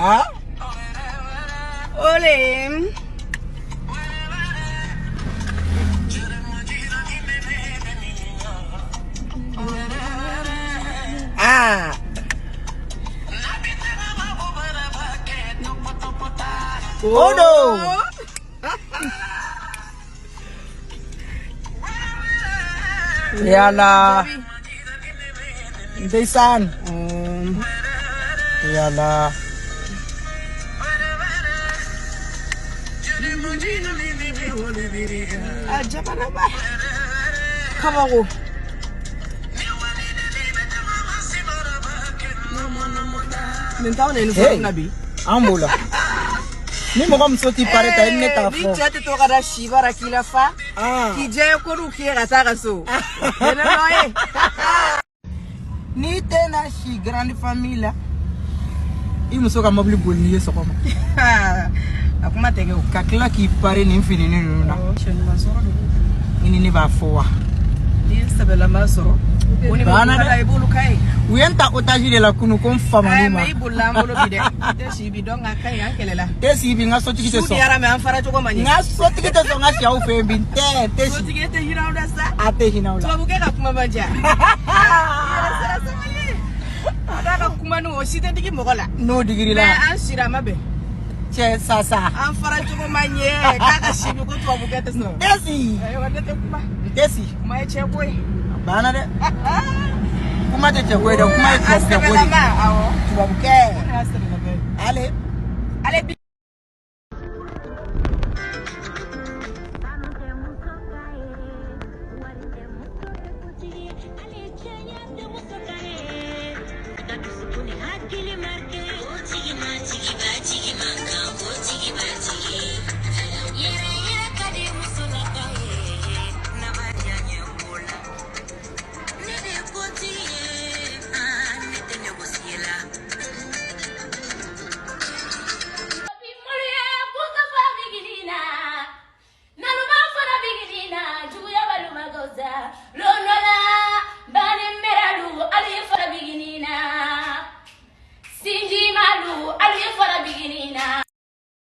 Ah. Ole. Ah. Oh no. Yala. Ndeysaan. Yàlla. A jamana ba. Kabako. Nin t'anw de uniforme na bi. An b'o la. Ni mɔgɔ muso t'i pare ta i ni ne t'a Ni fɔ. cɛ tɛ to ka da si bara k'i la fa. Ah. K'i diya ko n'u k'i ye ka taa ka so. Ne nɔ ye. N'i tɛna si grande famille la, i muso ka mobili boli n'i ye sɔgɔma. A kuma tɛ kɛ o. Ka tila k'i pare nin fini ninnu na. Cɛ ɲuman sɔrɔ de. I ni ne b'a fɔ wa. N'i ye sɛbɛlama sɔrɔ. O ni Banna mɔgɔ dɛ. i b'olu ka ye. U ye n ta otage de la kunu ko n faman'u ma. Mais i bolila an bolo bi dɛ. I tɛ si bi donc a ka ɲi an kɛlɛla. N tɛ si bi n ka sotigi tɛ Su sɔn. diyara mais an fara cogo ma N ɲɛ. ka sotigi tɛ sɔn n ka si aw fɛ yen bi n tɛ n tɛ si. Sotigi tɛ hinɛ aw la sa. A tɛ hinɛ aw la. Tubabukɛ ka kuma man diya. I yɛrɛ sera sabali ye. A d'a ka kuma ni o si tɛ digi mɔgɔ la. N'o digir'i la. Mais an sira a ma bɛn. Cɛ sasa. An fara cogo ma ɲɛ k'a ka si bi ko tubabukɛ tɛ sɔn. N tɛ si. Ayiwa ne tɛ kuma. N tɛ si. Kuma ye cɛ ko ye. A banna dɛ. Kuma tɛ cɛ ko ye dɛ, kuma ye A tubabukɛ ko de ye. sɛbɛlama awɔ. Tubabukɛ. O de y'a sɛbɛlama ye. Ale. Ale bi. Juguya.